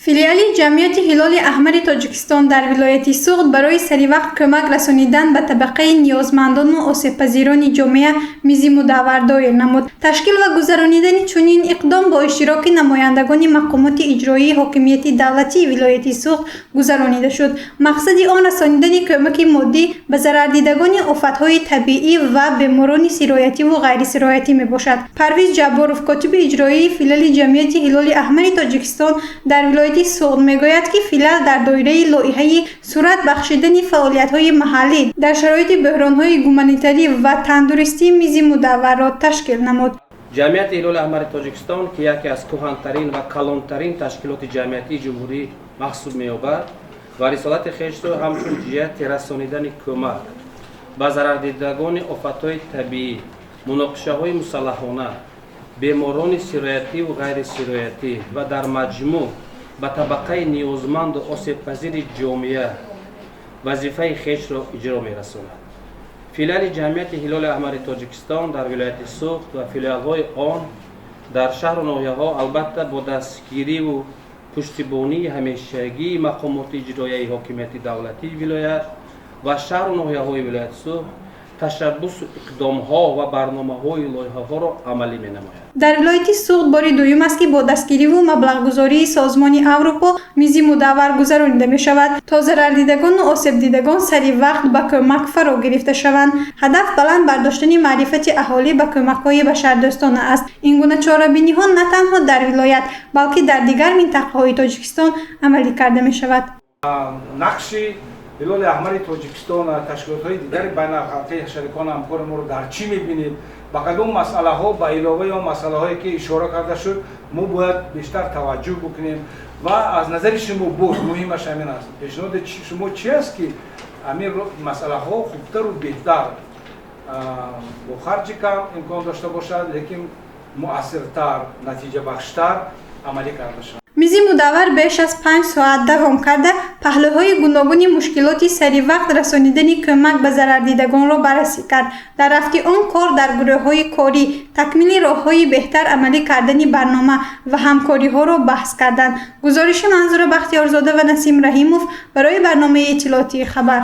Филиали Ҷамъияти Ҳилоли Аҳмари Тоҷикистон дар вилояти Суғд барои саривақт кӯмак расонидан ба табақаи ниёзмандону осебпазирони ҷомеа мизи мудаввар доир намуд. Ташкил ва гузаронидани чунин иқдом бо иштироки намояндагони мақомоти иҷроии ҳокимияти давлатии вилояти Суғд гузаронида шуд. Мақсади он расонидани кӯмаки моддӣ ба зарардидагони офатҳои табиӣ ва беморони сироятиву ғайрисироятӣ мебошад. Парвиз Ҷабборов, котиби иҷроии филиали Ҷамъияти Ҳилоли Аҳмари Тоҷикистон дар вилояти Суғд, мегӯяд, ки филиал дар доираи лоиҳаи суръат бахшидани фаъолиятҳои маҳаллӣ дар шароити бӯҳронҳои гуманитарӣ ва тандурустӣ мизи мудавварро ташкил намуд. Ҷамъияти Ҳилоли Аҳмари Тоҷикистон, ки яке аз кӯҳантарин ва калонтарин ташкилоти ҷамъиятии ҷумҳурӣ маҳсуб меёбад ва рисолати хешро ҳамчун ҷиҳати расонидани кӯмак ба зарардидагони офатҳои табиӣ, муноқишаҳои мусаллаҳона, беморони сироятиву ғайрисироятӣ ва дар маҷмӯъ ба табақаи ниёзманду осебпазири ҷомеа вазифаи хешро иҷро мерасонад. Филиали Ҷамъияти Ҳилоли Аҳмари Тоҷикистон дар вилояти Суғд ва филиалҳои он дар шаҳру ноҳияҳо, албатта, бо дастгириву пуштибонии ҳамешагии мақомоти иҷроияи ҳокимияти давлатии вилоят ва шаҳру ноҳияҳои вилояти Суғд, ташаббусу иқдомҳо ва барномаҳои лоиҳаҳоро амалӣ менамояд. Дар вилояти Суғд бори дуюм аст, ки бо дастгириву маблағгузории Созмони Аврупо мизи мудаввар гузаронида мешавад, то зарардидагону осебдидагон сари вақт ба кӯмак фаро гирифта шаванд. Ҳадаф баланд бардоштани маърифати аҳолӣ ба кӯмакҳои башардӯстона аст. Ин гуна чорабиниҳо на танҳо дар вилоят, балки дар дигар минтақаҳои Тоҷикистон амалӣ карда мешавад. Нақши Ҳилоли Аҳмари Тоҷикистон, ташкилотҳои дигари байналхалқии шарикону ҳамкори моро дар чӣ мебинед? Ба кадом масъалаҳо, ба иловаи он масъалаҳое, ки ишора карда шуд, мо бояд бештар таваҷҷӯҳ бикунем? Ва аз назари шумо, боз муҳимаш ҳамин аст, пешниҳоди шумо чи аст, ки ҳамин масъалаҳо хубтару беҳтар, бо харҷи кам имкон дошта бошад, лекин муассиртар, натиҷабахштар амалӣ карда шавад? Мизи мудаввар беш аз 5 соат давом карда, паҳлӯҳои гуногуни мушкилоти саривақт расонидани кӯмак ба зарардидагонро баррасӣ кард. Дар рафти он кор дар гурӯҳҳои корӣ, такмили роҳҳои беҳтар амалӣ кардани барнома ва ҳамкориҳоро баҳс карданд. Гузориши Манзура Бахтиёрзода ва Насим Раҳимов барои барномаи иттилоотии «Хабар».